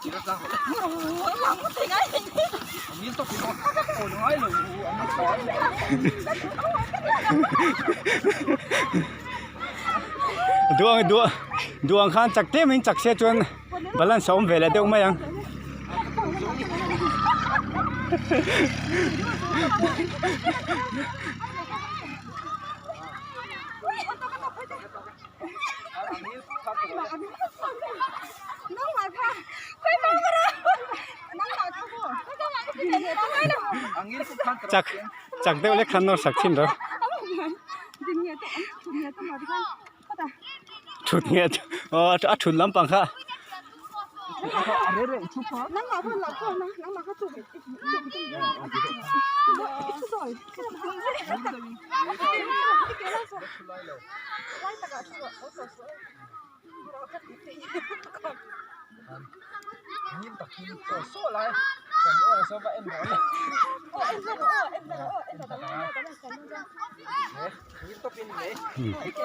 Duang duang duang khan chak tlem in chak se chuan balance a awm ve leh deuh mai ang. Chak chak deuh lek khan nawr sak thin rawh. Thut nge aw a thut lampang kha.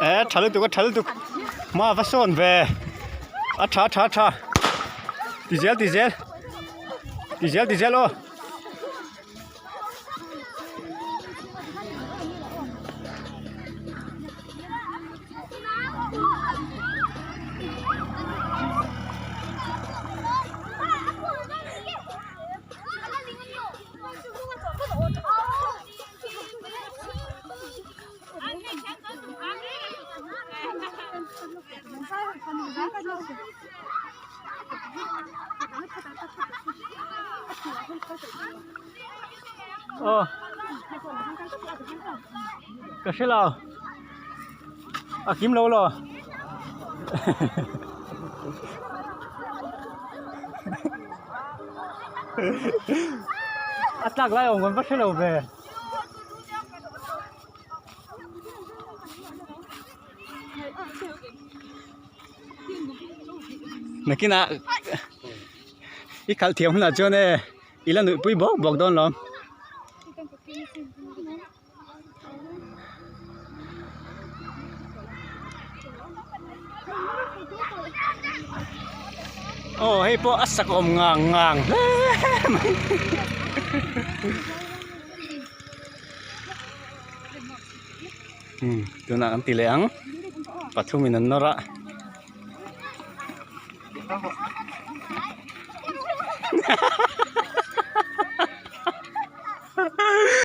E tha lutuk a tha lutuk hma va sawn ve a tha tha tha ti zel ti zel ti zel ti zel aw. Aw ka hre lo a kim lo law a tlak lai awm kan va hre lo ve. Nakinah i khalh thiam hunah chuan e i la nuihpui bawk bawk dawn lawm. Aw hei pawh a sak awm ngang ngang hle mai. Umm tunah kan ti leh ang pathumin an nawr a.